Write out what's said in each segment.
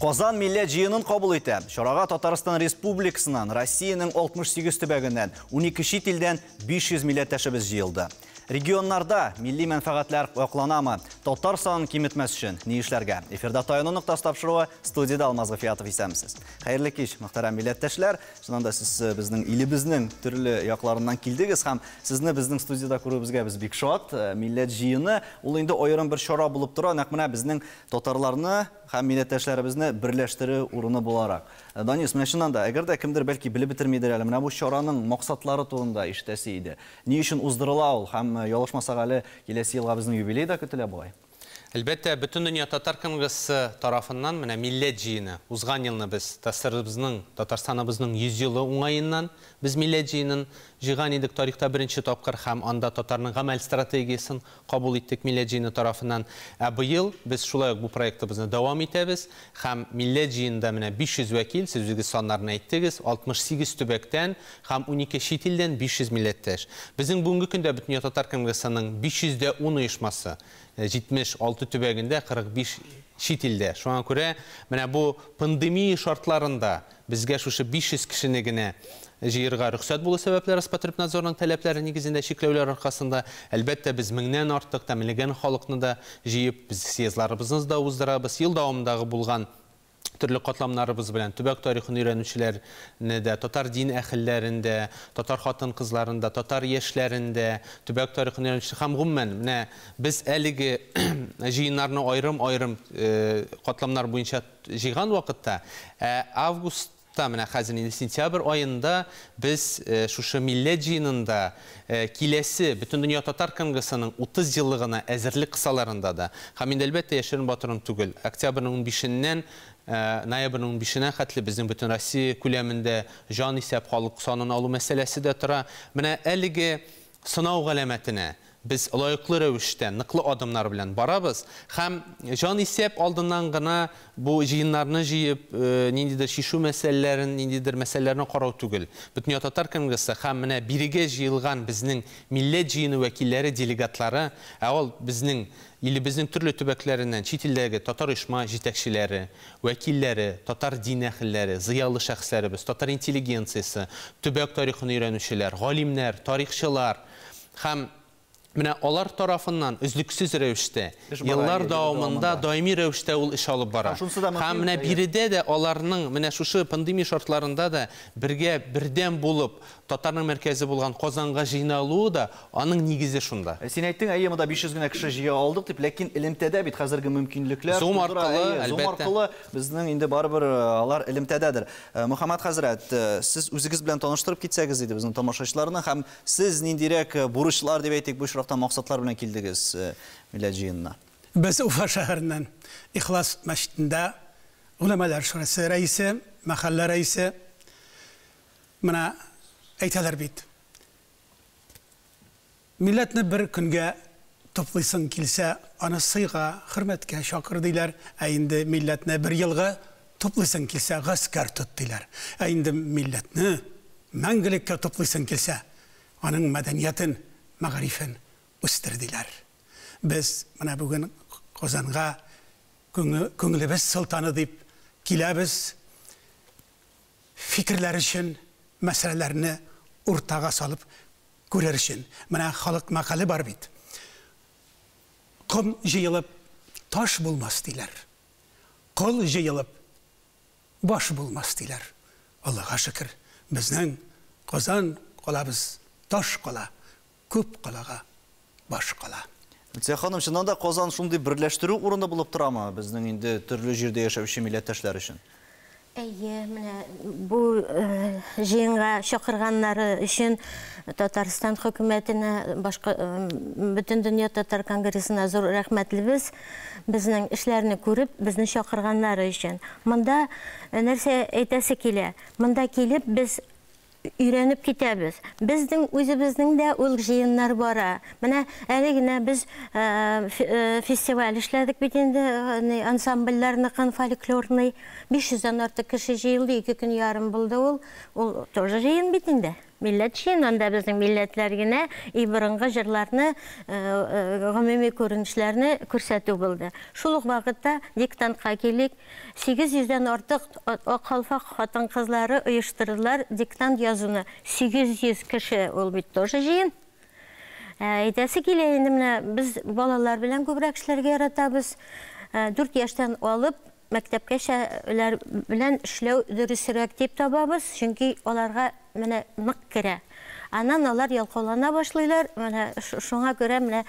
Казан милләт җыенын кабул итә. Чарага Татарстан Республикасыннан, Россиянең 68 төбәгеннән, 12 чит илдән 500 милләттәшебез җыелды. Регионнарда милли мәнфәгатьләр якланамы? Татар санын киметмәс өчен ни эшләргә? Эфирда «Таяну ноктасы» тапшыруы, студиядә Алмаз Гафиятов, исәнмесез. Хәерле кич, мөхтәрәм милләттәшләр. Чыннан да сез безнең илебезнең төрле якларыннан килдегез һәм сезне безнең студиядә күрүебезгә без бик шат. Милләт җыены ул инде аерым бер чара булып тора, нәкъ менә безнең татарларны һәм милләттәшләребезне берләштерү урыны буларак. Данис, менә чыннан да, әгәр дә кемдер бәлки белеп бетермидер әле, менә бу чараның максатлары турында ишетәсе иде. Ни өчен уздырыла ул һәм, ялгышмасак әле, киләсе елга безнең юбилей да көтелә бугай? Әлбәттә, Бөтендөнья татар конгрессы тарафыннан менә милләт җыены. Узган елны без ТАССРыбызның, Татарстаныбызның 100 елы уңаеннан без милләт җыенын җыйган идек тарихта беренче тапкыр һәм анда татарның гамәл стратегиясен кабул иттек милләт җыены тарафыннан. Ә быел без шулай ук бу проектыбызны дәвам итәбез һәм милләт җыенында менә 500 вәкил, сез үзегез саннарны әйттегез, 68 төбәктән һәм 12 чит илдән 500 милләттәш. Безнең бүгенге көндә Бөтендөнья татар конгрессының 510 оешмасы, 76 төбәгендә, 45 чит илдә. Шуңа күрә менә бу пандемия шартларында безгә шушы 500 кешене генә җыярга рөхсәт булу сәбәпле Роспотребнадзорның таләпләре нигезендә чикләүләр аркасында, әлбәттә, без меңнән артык тәмләгән халыкны да җыеп, без съездларыбызны да уздырабыз. Ел дәвамындагы булган төрле катламнарыбыз белән төбәк тарихын өйрәнүчеләрне дә, татар дин әһелләрен дә, татар хатын-кызларын да, татар яшьләрен дә, төбәк тарихын өйрәнүче һәм гомумән менә без әлеге җыеннарны аерым-аерым катламнар буенча җыйган вакытта, августта, менә хәзер инде сентябрь аенда без шушы милләт җыенында киләсе Бөтендөнья татар конгрессының 30 еллыгына әзерлек кысаларында да, һәм инде әлбәттә яшерен батырын түгел, октябрьнең 15-ннән ноябрьнең 15-нә хәтле безнең бөтен Россия күләмендә җан исәп халык санын алу мәсьәләсе дә тора. Менә әлеге сынау галәмәтенә без лаеклы рәвештә ныклы адымнар белән барабыз һәм җан исәп алдыннан гына бу җыеннарны җыеп, ниндидер чишү мәсьәләләрен, ниндидер мәсьәләләрне карау түгел. Бөтендөнья татар конгрессы һәм менә бирегә җыелган безнең милләт җыены вәкилләре, делегатлары, ә ул безнең илебезнең төрле төбәкләреннән чит илдәге татар оешма җитәкчеләре, вәкилләре, татар дин әһелләре, зыялы шәхесләребез, татар интеллигенциясе, төбәк тарихын өйрәнүчеләр, галимнәр, тарихчылар һәм менә алар тарафыннан өзлексез рәвештә еллар дәвамында даими рәвештә ул эш алып бара. Һәм менә биредә дә аларның менә шушы пандемия шартларында да бергә бердәм булып татарның мәркәзе булган Казанга җыйналуы да аның нигезе шунда. Син әйттең, әйе, монда 500 генә кеше җыя алдык дип, ләкин элемтәдә бит хәзерге мөмкинлекләр Zoom аркылы, Zoom аркылы безнең инде барыбер алар элемтәдәдер. Мөхәммәд хәзрәт, сез үзегез белән таныштырып китсәгез иде безнең тамашачыларны һәм сез ниндирәк бурычлар дип әйтик, бу очракта максатлар белән килдегез милләт җыенына? Без Уфа шәһәреннән, Ихлас мәчетендә Голәмәләр шурасы рәисе, мәхәллә рәисе. Менә әйтәләр бит. Милләтне бер көнгә туплыйсың килсә, аны сыйга, хөрмәткә чакыр диләр. Ә инде милләтне бер елга туплыйсың килсә, гаскәр тот диләр. Ә инде милләтне мәңгелеккә туплыйсың килсә, аның мәдәниятен, мәгарифен үстер диләр. Без менә бүген Казанга күңелебез солтаны дип киләбез. Фикерләр өчен, мәсьәләләрне уртага салып күрер өчен. Менә халык мәкале бар бит. Ком җыелып таш булмас диләр. Кол җыелып баш булмас диләр. Аллага шөкер, безнең Казан калабыз таш кала, күп калага баш кала. Люция ханым, чыннан да Казан шундый берләштерү урыны булып торамы безнең инде төрле җирдә яшәүче милләттәшләр өчен? Әйе, менә бу җыенга чакырганнары өчен Татарстан хөкүмәтенә, башка Бөтендөнья татар конгрессына зур рәхмәтлебез. Безнең эшләрне күреп, безне чакырганнары өчен. Монда нәрсә әйтәсе килә? Монда килеп без өйрәнеп китәбез. Безнең үзебезнең дә ул җыеннар бара. Менә әле генә без фестиваль эшләдек бит инде, ансамбльләрнекен фольклорный. 500 дән артык кеше җыелды, 2 көн ярым булды ул. Ул тоже җыен бит инде. Милләт җыены, анда безнең милләтләр генә и борынгы җырларны, гомуми күренешләрне күрсәтү булды. Шул ук вакытта диктантка килик. 800 дән артык Ак калфак хатын-кызлары оештырдылар диктант язуны. 800 кеше, ул бит тоже җыен. Әйтәсе килә инде, менә без балалар белән күбрәк эшләргә яратабыз. 4 яшьтән алып мәктәпкәчәләр белән эшләү дөресрәк дип табабыз, чөнки аларга менә нык керә. Аннан алар ялкаулана башлыйлар. Менә шуңа күрә менә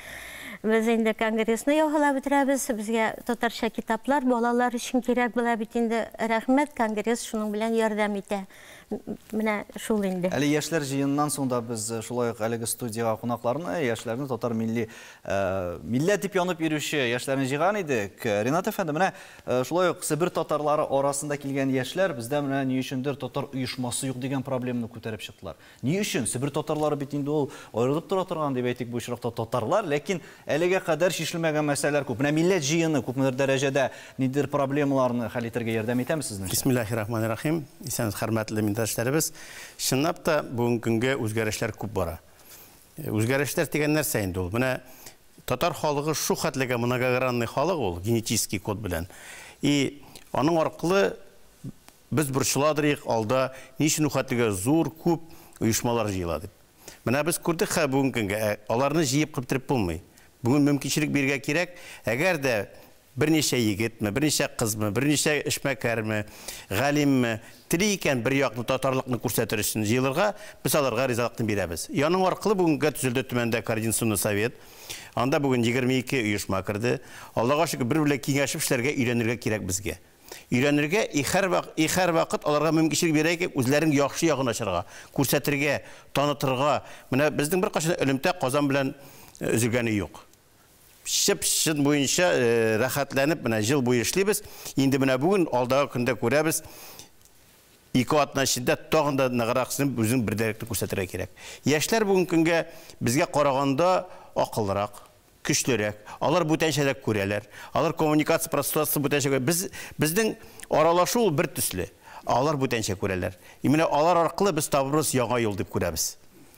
без инде конгрессны яһалап бетерәбез. Безгә татарча китаплар балалар өчен кирәк була бит инде. Рәхмәт, конгресс шуның белән ярдәм итә. Менә шул инде. Әле яшьләр җыеныннан соң да без шулай ук әлеге студиягә кунакларны, яшьләрне, татар милли милләт дип янып йөрүче яшьләрне җыйган идек. Ринат әфәнде, менә шулай ук Себер татарлары арасында килгән яшьләр бездә менә ни өчендер татар оешмасы юк дигән проблеманы күтәреп чыктылар. Ни өчен? Себер татарлары бит инде ул аерылып тора торган дип әйтик бу очракта татарлар, ләкин әлегә кадәр чишелмәгән мәсьәләләр күп. Менә милләт җыены күпмедер дәрәҗәдә ниндидер проблемаларны хәл итәргә ярдәм итәме сезнеңчә? Бисмиллаһир-рахманир-рахим. Исәнмесез, хөрмәтле милләттәшләребез. Чынлап та бүгенге көнгә үзгәрешләр күп бара. Үзгәрешләр дигән нәрсә инде ул? Менә татар халыгы шу хәтлегә многогранный халык ул, генетический код белән. И аның аркылы без борчыладырыйк алда ни өчен ул хәтлегә зур, күп оешмалар җыела дип. Менә без күрдек хәзер бүгенге көнгә, аларны җыеп китереп булмый. Бүген мөмкинчелек бирергә кирәк. Әгәр дә берничә егетме, берничә кызмы, берничә эшмәкәрме, галимме тели икән бер якны татарлыкны күрсәтер өчен җыелырга, без аларга ризалыкны бирәбез. И аның аркылы бүгенгә төзелде Төмәндә координационный совет. Анда бүген 22 оешма керде. Аллага шөкер, бер белән киңәшеп эшләргә өйрәнергә кирәк безгә. Өйрәнергә и һәр вакыт аларга мөмкинчелек бирә икән үзләренең яхшы ягын ачарга, күрсәтергә, танытырга. Менә безнең беркайчан элемтә Казан белән өзелгәне юк. Чып-чын буенча рәхәтләнеп менә ел буе эшлибез. Инде менә бүген алдагы көндә күрәбез. 2 атна эчендә тагын да ныграк үзен бердәмлекне күрсәтергә кирәк. Яшьләр бүгенге көнгә безгә караганда акыллырак, көчлерәк. Алар бүтәнчә дә күрәләр. Алар коммуникация процессы бүтәнчә күрә. Безнең аралашу ул бер төсле. Алар бүтәнчә күрәләр. И менә алар аркылы без табырбыз яңа юл дип күрәбез.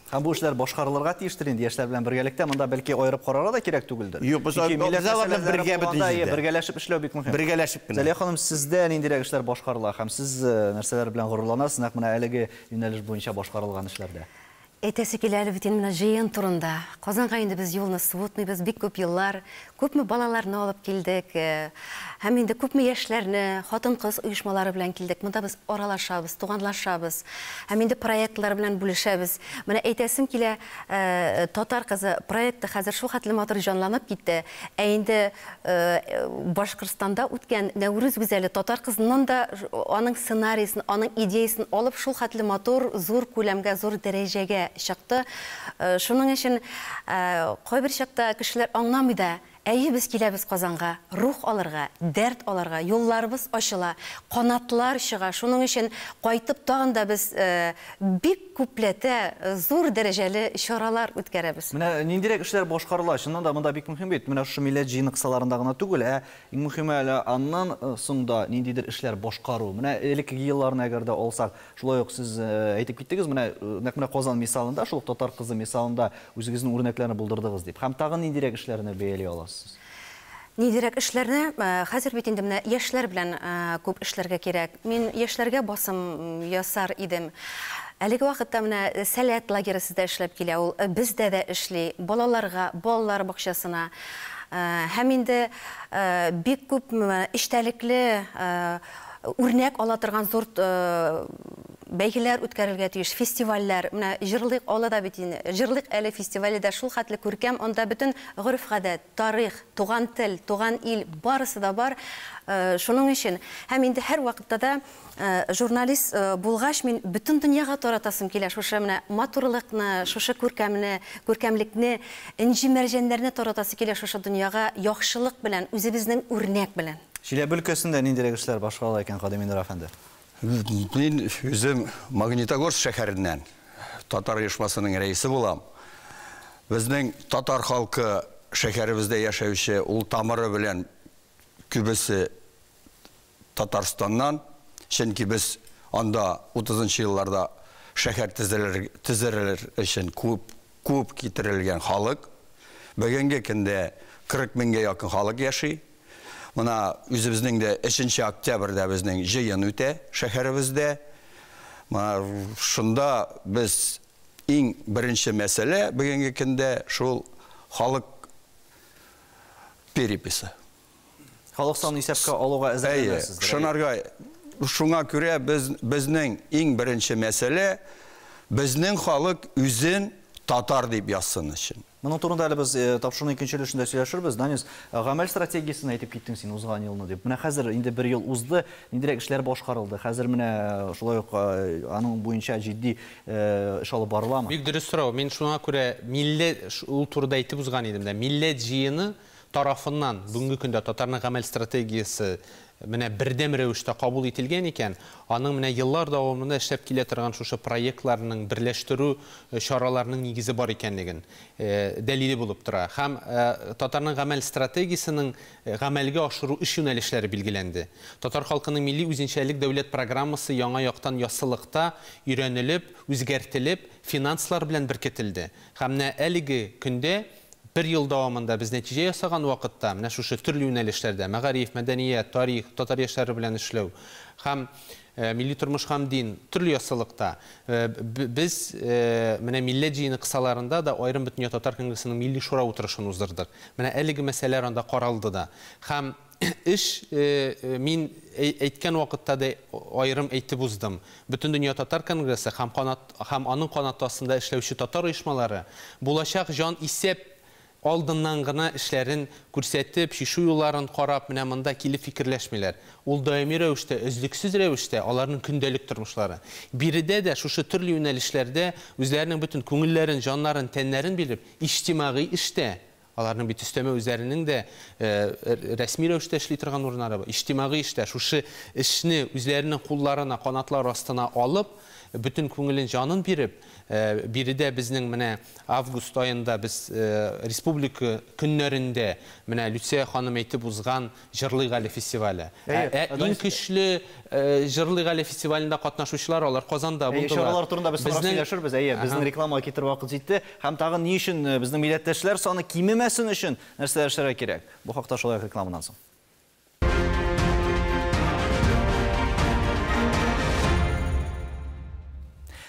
Һәм бу эшләр башкарылырга тиештер инде яшьләр белән бергәлектә. Монда бәлки аерып карарга да кирәк түгелдер. Юк, без алар белән бергә бөтен җирдә. Бергәләшеп эшләү бик мөһим. Бергәләшеп кенә. Зәлия ханым, сездә ниндирәк эшләр башкарыла һәм сез нәрсәләр белән горурланасыз нәкъ менә әлеге юнәлеш буенча башкарылган эшләрдә? Әйтәсе килә әле бит инде менә җыен турында. Казанга инде без юлны суытмыйбыз, бик күп еллар, күпме балаларны алып килдек, һәм инде күпме яшьләрне, хатын-кыз оешмалары белән килдек. Монда без аралашабыз, туганлашабыз, һәм инде проектлар белән бүлешәбез. Менә әйтәсем килә, Татар кызы проекты хәзер шул хәтле матур җанланып китте. Ә инде Башкортстанда үткән Нәүрүз гүзәле татар кызыннан да аның сценарийсын, аның идеясын алып шул хәтле матур, зур күләмгә, зур дәрәҗәгә чыкты. Шуның өчен кайбер чакта кешеләр аңламый да, әйе, без киләбез Казанга, рух алырга, дәрт алырга, юлларыбыз ачыла, канатлар чыга. Шуның өчен кайтып тагын да без бик күпләтә зур дәрәҗәле чаралар үткәрәбез. Менә ниндирәк эшләр башкарыла? Чыннан да монда бик мөһим бит. Менә шушы милләт җыены кысаларында гына түгел, ә иң мөһиме әле аннан соң да ниндидер эшләр башкару. Менә элеккеге елларны әгәр дә алсак, шулай ук сез әйтеп киттегез, менә нәкъ менә Казан мисалында, шул ук татар кызы мисалында үзегезнең үрнәкләрне булдырдыгыз дип. Һәм тагын ниндирәк эшләрне бәяли аласыз? Ниндирәк эшләрне, хәзер бит инде менә яшьләр белән күп эшләргә кирәк. Мин яшьләргә басым ясар идем. Әлеге вакытта менә Сәләт лагеры сездә эшләп килә, ул бездә дә эшли, балаларга, балалар бакчасына. Һәм инде бик күп эчтәлекле үрнәк ала торган зур бәйгеләр үткәрелгә тиеш, фестивальләр. Менә Җырлыйк алы да бит инде. Җырлыйк әле фестивале дә шул хәтле күркәм, анда бөтен гореф-гадәт, тарих, туган тел, туган ил барысы да бар. Шуның өчен һәм инде һәр вакытта да журналист булгач, мин бөтен дөньяга таратасым килә. Шушы менә матурлыкны, шушы күркәмне, күркәмлекне, энҗе мәрҗәннәрне таратасы килә шушы дөньяга яхшылык белән, үзебезнең үрнәк белән. Чиләбе өлкәсендә ниндирәк эшләр башкарыла икән, Кадиминур әфәнде? Мин үзем Магнитогорск шәһәреннән татар оешмасының рәисе булам. Безнең татар халкы шәһәребездә яшәүче, ул тамыры белән күбесе Татарстаннан, чөнки без анда 30 елларда шәһәр төзелер өчен күп китерелгән халык. Бүгенге көндә 40 меңгә якын халык яши. Мына үзебезнең дә 3 октябрьдә безнең җыен үтә шәһәребездә. Мына шунда без иң беренче мәсьәлә бүгенге көндә шул халык переписи. Халык санын исәпкә алуга әзерләнәсез. Шунарга, шуңа күрә безнең иң беренче мәсьәлә безнең халык үзен татар дип язсын өчен. Моның турында әле без тапшыруның икенче өлешендә сөйләшербез. Данис, гамәл стратегиясен әйтеп киттең син узган елны дип. Менә хәзер инде бер ел узды, ниндирәк эшләр башкарылды? Хәзер менә шулай ук аның буенча җитди эш алып барыламы? Бик дөрес сорау. Мин шуңа күрә милләт ул турыда әйтеп узган идем дә. Милләт җыены тарафыннан бүгенге көндә татарның гамәл стратегиясе менә бердәм рәвештә кабул ителгән икән, аның менә еллар дәвамында эшләп килә торган шушы проектларның берләштерү чараларының нигезе бар икәнлеген дәлиле булып тора. Һәм татарның гамәл стратегиясенең гамәлгә ашыру эш юнәлешләре билгеләнде. Татар халкының милли үзенчәлек дәүләт программасы яңа яктан яссылыкта өйрәнелеп, үзгәртелеп, финанслар белән беркетелде. Һәм менә әлеге көндә бер ел дәвамында без нәтиҗә ясаган вакытта менә шушы төрле юнәлешләрдә мәгариф, мәдәният, тарих, татар яшьләре белән эшләү һәм милли тормыш һәм дин төрле яссылыкта без менә милләт җыены кысаларында да аерым Бөтендөнья татар конгрессының милли шура утырышын уздырдык. Менә әлеге мәсьәләләр анда каралды да. Һәм эш мин әйткән вакытта да аерым әйтеп уздым. Бөтендөнья татар конгрессы һәм һәм аның канаты астында эшләүче татар оешмалары булачак җан исәп алдыннан гына эшләрен күрсәтеп, шишу юлларын карап, менә монда килеп фикерләшмиләр. Ул даими рәвештә, өзлексез рәвештә аларның көндәлек тормышлары. Биредә дә шушы төрле юнәлешләрдә үзләренең бөтен күңелләрен, җаннарын, тәннәрен биреп, иҗтимагый эштә, аларның бит өстәмә үзләренең дә рәсми рәвештә эшли торган урыннары бар. Иҗтимагый эштә шушы эшне үзләренең кулларына, канатлар астына алып, бөтен күңелен, җанын биреп, биредә безнең менә август аенда без республика көннәрендә менә Люция ханым әйтеп узган Җырлыйк әле фестивале. Иң көчле Җырлыйк әле фестивалендә катнашучылар алар Казанда булдылар. Чаралар турында без соңрак сөйләшербез. Әйе, безнең рекламага китер вакыт җитте. Һәм тагын ни өчен безнең милләттәшләр саны кимемәсен өчен нәрсәләр эшләргә кирәк? Бу хакта шулай ук рекламадан соң.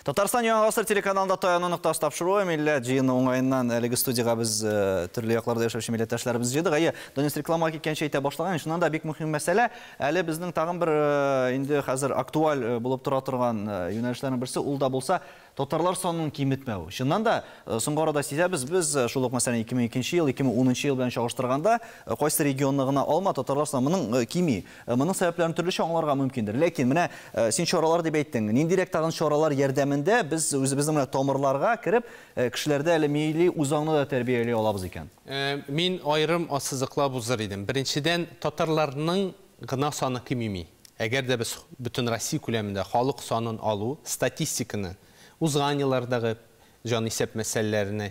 Татарстан Яңа Гасыр телеканалында таяну ноктасы тапшыруы милләт җыены уңаеннан әлеге студиягә без төрле якларда яшәүче милләттәшләребезне җыйдык. Әйе, Данис рекламага киткәнче әйтә башлаган, шуннан да бик мөһим мәсьәлә, әле безнең тагын бер инде хәзер актуаль булып тора торган юнәлешләрнең берсе, ул да булса татарлар санын киметмәү. Чыннан да соңгы арада сизәбез, без шул ук мәсәлән 2002 ел, 2010 ел белән чагыштырганда, кайсы регионны гына алма, татарлар саны моның кими. Моның сәбәпләрен төрлечә аңларга мөмкиндер. Ләкин менә син чаралар дип әйттең. Ниндирәк тагын чаралар ярдәмендә без үзебезнең менә тамырларга кереп, кешеләрдә әле милли үзаңны да тәрбияли алабыз икән? Мин аерым ассызыклап узыр идем. Беренчедән, татарларның гына саны кимеми. Әгәр дә без бөтен Россия күләмендә халык санын алу, статистиканы узган еллардагы җан исәп мәсьәләләренә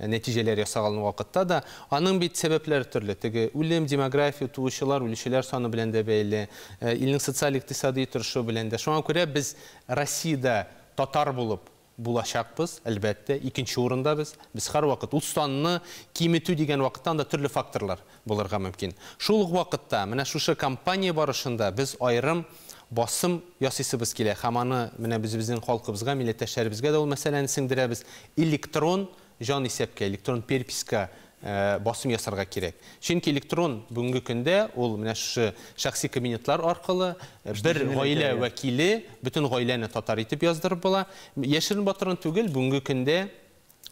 нәтиҗәләр ясалган вакытта да аның бит сәбәпләре төрле. Теге үлем, демография, туучылар, үлүчеләр саны белән дә бәйле, илнең социаль-икътисади торышы белән дә. Шуңа күрә без Россиядә татар булып булачакбыз, әлбәттә, икенче урында без. Без һәрвакыт ул санны киметү дигән вакыттан да төрле факторлар булырга мөмкин. Шул ук вакытта менә шушы кампания барышында без аерым басым ясыйсыбыз килә. Һәм аны менә без безнең халкыбызга, милләттәшләребезгә дә ул мәсьәләне сеңдерәбез. Электрон җан исәпкә, электрон переписка басым ясарга кирәк. Чөнки электрон бүгенге көндә ул менә шушы шәхси кабинетлар аркылы бер гаилә вәкиле бөтен гаиләне татар итеп яздырып була. Яшерен батырын түгел, бүгенге көндә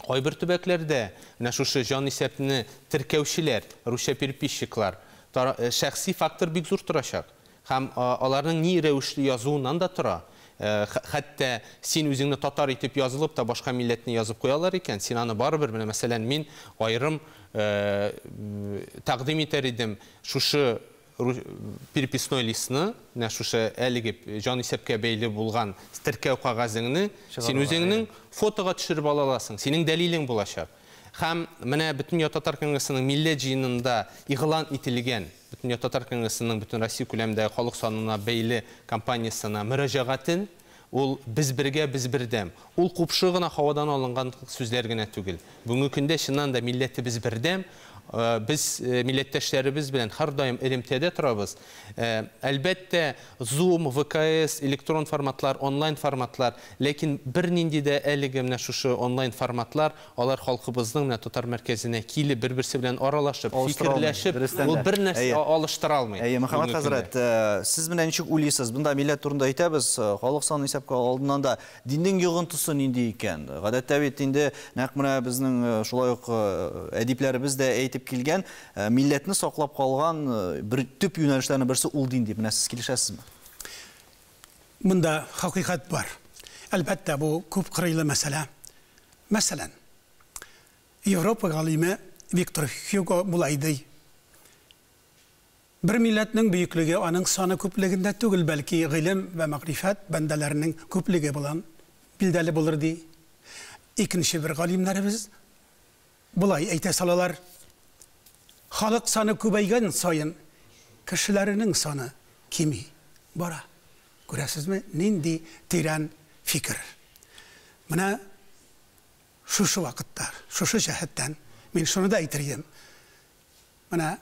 кайбер төбәкләрдә менә шушы җан исәпне теркәүчеләр, русча переписчиклар, шәхси фактор бик зур торачак. Һәм аларның ни рәвешле язуыннан да тора. Хәтта син үзеңне татар итеп язылып та башка милләтне язып куялар икән, син аны барыбер, менә мәсәлән, мин аерым тәкъдим итәр идем шушы переписной листны, менә шушы әлеге җан исәпкә бәйле булган теркәү кәгазеңне син үзеңнең фотога төшереп ала аласың, синең дәлилең булачак. Һәм менә Бөтендөнья татар конгрессының милләт җыенында игълан ителгән Бөтендөнья татар конгрессының бөтен Россия күләмендәге халык санына бәйле кампаниясенә мөрәҗәгатен Ул без бергә, без бердәм. Ул купшы гына һавадан алынган сүзләр генә түгел. Бүгенге көндә чыннан да милләтебез бердәм, без милләттәшләребез белән һәрдаим элемтәдә торабыз. Әлбәттә, Zoom, ВКС, электрон форматлар, онлайн форматлар, ләкин бернинди дә әлеге менә шушы онлайн форматлар алар халкыбызның менә татар мәркәзенә килеп бер-берсе белән аралашып, фикерләшеп, ул бер нәрсә алыштыра алмый. Әйе, Мөхәммәд хәзрәт, сез менә ничек уйлыйсыз? Монда милләт турында әйтәбез, халык санын исәпкә алдыннан да диннең йогынтысы нинди икән? Гадәттә бит инде нәкъ менә безнең шулай ук әдипләребез дә әйтеп килгән, милләтне саклап калган бер төп юнәлешләрнең берсе ул дин дип. Менә сез килешәсезме? Монда хакыйкать бар. Әлбәттә, бу күп кырыйлы мәсьәлә. Мәсәлән, Европа галиме Виктор Хьюго болай ди: бер милләтнең бөеклеге аның саны күплегендә түгел, бәлки гыйлем вә мәгърифәт бәндәләренең күплеге белән билдәле булыр ди. Икенче бер галимнәребез болай әйтә салалар: халык саны күбәйгән саен кешеләренең саны кими бара. Күрәсезме, нинди тирән фикер. Менә шушы вакытта, шушы җәһәттән мин шуны да әйтер идем. Менә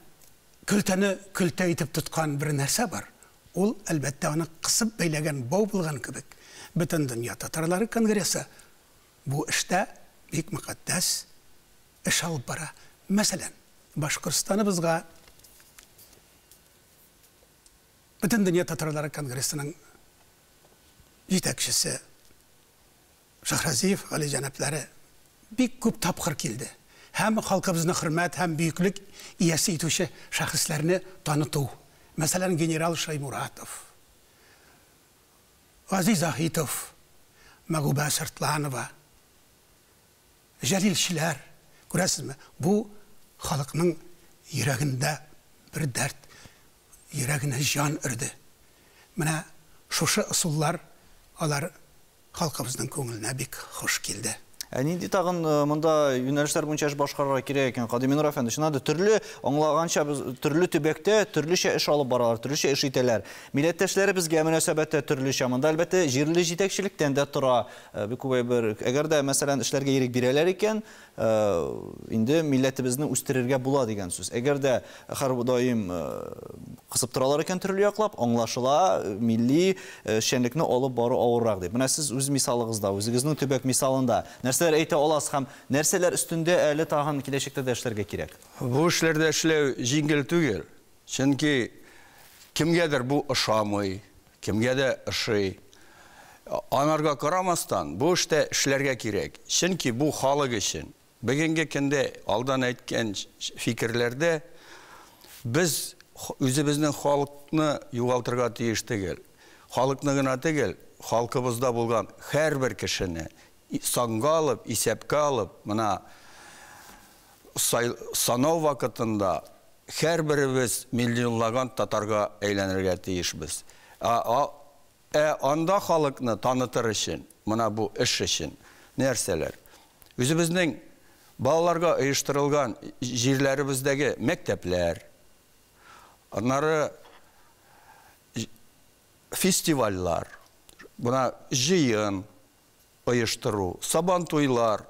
көлтәне көлтә итеп тоткан бер нәрсә бар. Ул, әлбәттә, аны кысып бәйләгән бау булган кебек. Бөтен дөнья татарлары конгрессы бу эштә бик мөкатдәс эш алып бара. Мәсәлән, Башкортстаныбызга Бөтен дөнья татарлары конгрессының җитәкчесе Шахразиев Гали җәнаплары бик күп тапкыр килде. Һәм халкыбызны хөрмәт һәм бөеклек иясе итүче шәхесләрне таныту. Мәсәлән, генерал Шаймуратов, Газиз Заһитов, Мәгүбә Сыртланова, Җәлилчеләр. Күрәсезме, бу халыкның йөрәгендә бер дәрт, йөрәгенә җан өрде. Менә шушы ысуллар алар халкыбызның күңеленә бик хуш килде. Ә нинди тагын монда юнәлешләр буенча эш башкарырга кирәк икән, Кадиминур әфәнде? Чыннан да төрле аңлаганча без төрле төбәктә төрлечә эш алып баралар, төрлечә эш итәләр. Милләттәшләребезгә мөнәсәбәттә төрлечә. Монда әлбәттә җирле җитәкчелектән дә тора. Бик күп әйбер. Әгәр дә мәсәлән эшләргә ирек бирәләр икән, инде милләтебезне үстерергә була дигән сүз. Әгәр дә һәрдаим кысып торалар икән төрле яклап, аңлашыла, милли эшчәнлекне алып бару авыррак дип. Менә сез үз мисалыгызда, үзегезнең төбәк мисалында нәрсәләр әйтә аласыз һәм нәрсәләр өстендә әле тагын киләчәктә дә эшләргә кирәк? Бу эшләрдә эшләү җиңел түгел. Чөнки кемгәдер бу ошамый, кемгә дә ошый. Анарга карамастан бу эштә эшләргә кирәк. Чөнки бу халык өчен. Бүгенге көндә алдан әйткән фикерләрдә без үзебезнең халыкны югалтырга тиеш түгел. Халыкны гына түгел, халкыбызда булган һәрбер кешене санга алып, исәпкә алып, менә санау вакытында һәрберебез миллионлаган татарга әйләнергә тиешбез. Анда халыкны танытыр өчен, менә бу эш өчен нәрсәләр? Үзебезнең балаларга оештырылган җирләребездәге мәктәпләр, аннары фестивальләр, бына җыен оештыру, сабантуйлар,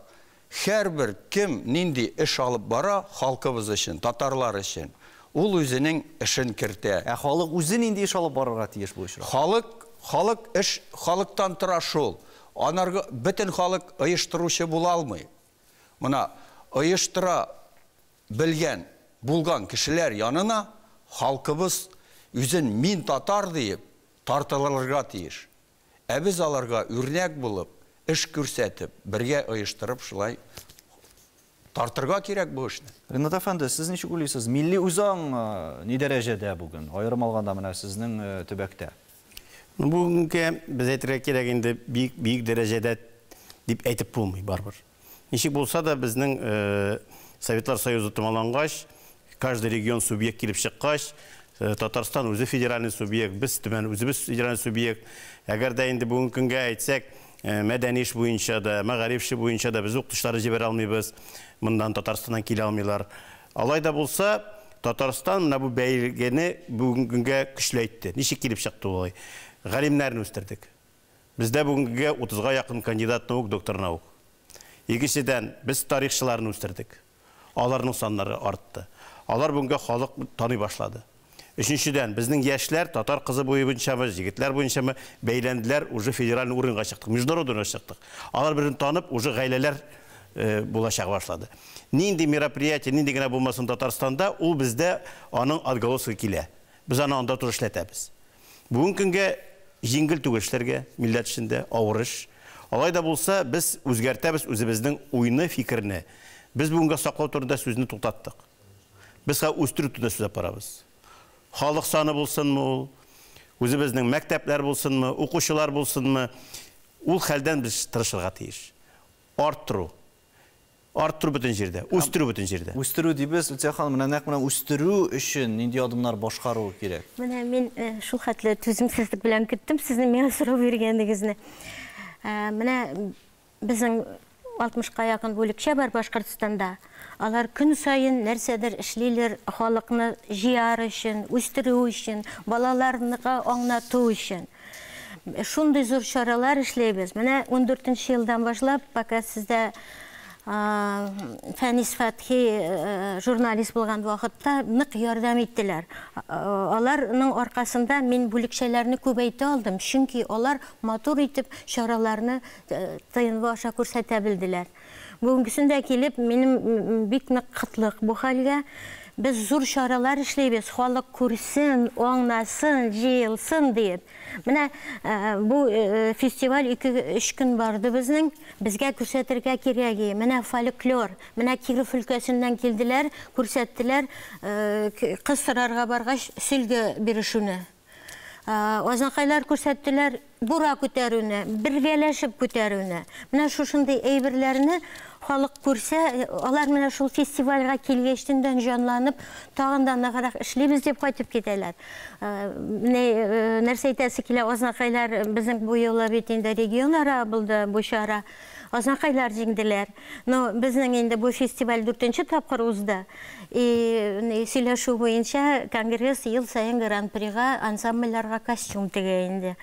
һәрбер кем нинди эш алып бара халкыбыз өчен, татарлар өчен, ул үзенең эшен кертә. Ә халык үзе нинди эш алып барырга тиеш бу очракта? Халык эш халыктан тора шул. Анарга бөтен халык оештыручы була алмый. Мына оештыра белгән, булган кешеләр янына халкыбыз үзен мин татар диеп тартылырга тиеш. Ә без аларга үрнәк булып, эш күрсәтеп, бергә оештырып шулай тартырга кирәк бу эшне. Ринат әфәнде, сез ничек уйлыйсыз? Милли үзаң ни дәрәҗәдә бүген? Аерым алганда менә сезнең төбәктә. Бүгенге без әйтергә кирәк инде бик бик дәрәҗәдә дип әйтеп булмый барыбер. Ничек булса да безнең Советлар Союзы томалангач, каждый регион субъект килеп чыккач, Татарстан үзе федеральный субъект, без Төмән үзебез федеральный субъект. Әгәр дә инде бүгенге көнгә әйтсәк, мәдәни эш буенча да, мәгариф эше буенча да без укытучыларны җибәрә алмыйбыз. Моннан Татарстаннан килә алмыйлар. Алай да булса, Татарстан менә бу бәйгене бүгенге көнгә көчле әйтте. Ничек килеп чыкты улай? Галимнәрне үстердек. Бездә бүгенгегә 30-га якын кандидат наук, доктор наук. Икенчедән, без тарихчыларны үстердек. Аларның саннары артты. Алар бүгенгә халык таный башлады. Өченчедән, безнең яшьләр татар кызы буенчамы, егетләр буенчамы бәйләнделәр, уже федеральный уровеньга чыктык, международный уровеньга чыктык. Алар берен танып, уже гаиләләр булачак башлады. Нинди мероприятие, нинди генә булмасын Татарстанда, ул бездә аның отголосы килә. Без аны анда туры эшләтәбез. Бүгенге көнгә җиңел түгел эшләргә, милләт эчендә авыр эш. Алай да булса, без үзгәртәбез үзебезнең уйны, фикерне. Без бүгенгә саклау турында сүзне туктаттык. Без үстерү турында сүз апарабыз. Халык саны булсынмы ул, үзебезнең мәктәпләр булсынмы, укучылар булсынмы, ул хәлдән без тырышырга тиеш. Арттыру. Арттыру бөтен җирдә, үстерү бөтен җирдә. Үстерү дибез, Люция ханым, менә нәкъ менә үстерү өчен нинди адымнар башкару кирәк? Менә мин шул хәтле түземсезлек белән көттем сезнең миңа сорау биргәнегезне. Менә безнең 60-ка якын бүлекчә бар Башкортстанда. Алар көн саен нәрсәдер эшлиләр халыкны җыяр өчен, үстерү өчен, балаларны аңлату өчен. Шундый зур чаралар эшләйбез. Менә 14 елдан башлап, пока сездә Фәнис Фәтхи журналист булган вакытта нык ярдәм иттеләр. Аларның аркасында мин бүлекчәләрне күбәйтә алдым, чөнки алар матур итеп чараларны ТНВ аша күрсәтә белделәр. Бүгенгесендә килеп, минем бик нык кытлык бу хәлгә. Без зур чаралар эшләйбез, халык күрсен, аңласын, җыелсын диеп. Менә бу фестиваль 2-3 көн барды безнең. Безгә күрсәтергә кирәк. Менә фольклор, менә Киров өлкәсеннән килделәр, күрсәттеләр, кыз сорарга баргач сөлге бирешүне. Азнакайлар күрсәттеләр бура күтәрүне, бергәләшеп күтәрүне. Менә шушындый әйберләрне халык күрсә, алар менә шул фестивальгә килгәчтән җанланып, тагын да ныграк эшлибез дип кайтып китәләр. Нәрсә әйтәсе килә, азнакайлар безнең бу юлы бит инде регионара булды бу чара. Азнакайлар җиңделәр. Но безнең инде бу фестиваль 4нче тапкыр узды. И сөйләшү буенча конгресс ел саен гран-прига ансамбльләргә костюм тегә инде.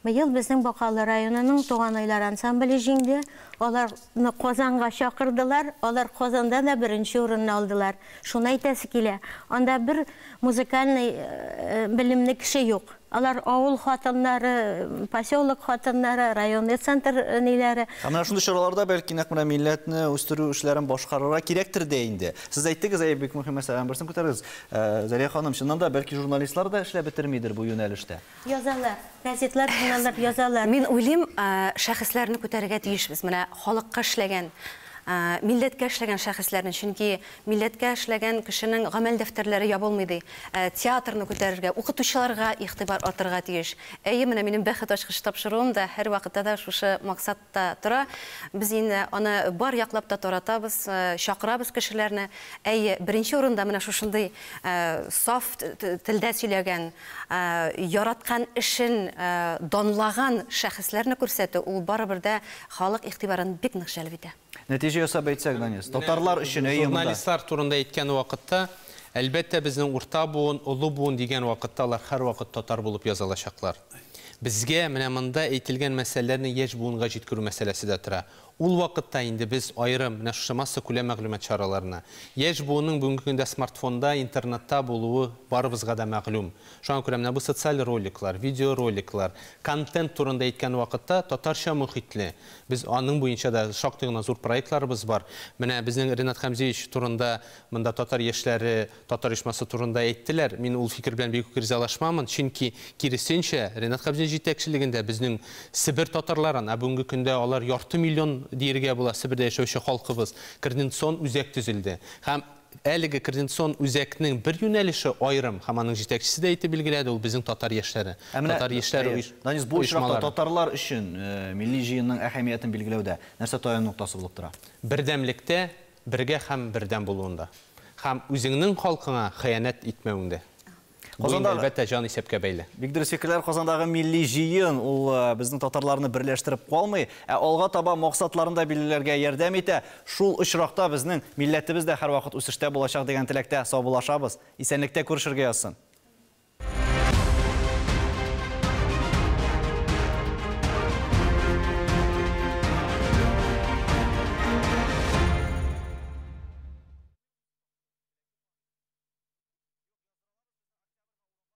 Быел безнең Бакалы районының Туганайлар ансамбле җиңде. Аларны Казанга чакырдылар. Алар Казанда да беренче урынны алдылар. Шуны әйтәсе килә. Анда бер музыкальный белемле кеше юк. Алар авыл хатыннары, поселок хатыннары, районный центр ниләре. Ә менә шундый чараларда бәлки нәкъ менә милләтне үстерү эшләрен башкарырга кирәктер дә инде. Сез әйттегез, әй бик мөһим мәсьәләнең берсен күтәрдегез. Зәлия ханым, чыннан да бәлки журналистлар да эшләп бетермидер бу юнәлештә. Язалар, газетлар, журналлар язалар. Мин уйлыйм, шәхесләрне күтәрергә тиешбез. Менә халыкка эшләгән, милләткә эшләгән шәхесләрне, чөнки милләткә эшләгән кешенең гамәл дәфтәрләре ябылмый ди. Театрны күтәрергә, укытучыларга игътибар артырга тиеш. Әйе, менә минем бәхет ачкычы тапшыруым да һәр вакытта да шушы максатта тора. Без инде аны бар яклап та таратабыз, чакырабыз кешеләрне. Әйе, беренче урында менә шушындый саф телдә сөйләгән, яраткан эшен данлаган шәхесләрне күрсәтү, ул барыбер дә халык игътибарын бик нык җәлеп итә. Нәтиҗә ясап әйтсәк, Данис, татарлар өчен әйе монда. Журналистлар турында әйткән вакытта, әлбәттә, безнең урта буын, олы буын дигән вакытта алар һәрвакыт татар булып язылачаклар. Безгә менә монда әйтелгән мәсьәләләрне яшь буынга җиткерү мәсьәләсе дә тора. Ул вакытта инде без аерым менә шушы массакүләм мәгълүмат чараларына, яшь буынның бүгенге көндә смартфонда, интернетта булуы барыбызга да мәгълүм. Шуңа күрә менә бу социаль роликлар, видеороликлар, контент турында әйткән вакытта татарча мөхитле. Без аның буенча да шактый гына зур проектларыбыз бар. Менә безнең Ренат Хәмзиевич турында монда татар яшьләре, татар оешмасы турында әйттеләр. Мин ул фикер белән бик үк ризалашмамын, чөнки киресенчә Ренат Хәмзиевич җитәкчелегендә безнең Себер татарларын, ә бүгенге көндә алар ярты миллион диергә була Себердә яшәүче халкыбыз, координацион үзәк төзелде. Һәм әлеге координацион үзәкнең бер юнәлеше аерым, һәм аның җитәкчесе дә әйтеп билгеләде, ул безнең татар яшьләре. Татар яшьләре. Данис, бу очракта татарлар өчен милли җыенның әһәмиятен билгеләүдә нәрсә таяну ноктасы булып тора? Бердәмлектә, бергә һәм бердәм булуында. Һәм үзеңнең халкыңа хыянәт итмәвеңдә. Казанда, әлбәттә, җан исәпкә бәйле. Бик дөрес фикерләр. Казандагы милли җыен ул безнең татарларны берләштереп калмый, ә алга таба максатларын да билгеләргә ярдәм итә. Шул очракта безнең милләтебез дә һәрвакыт үсештә булачак дигән теләктә саубуллашабыз. Исәнлектә күрешергә язсын.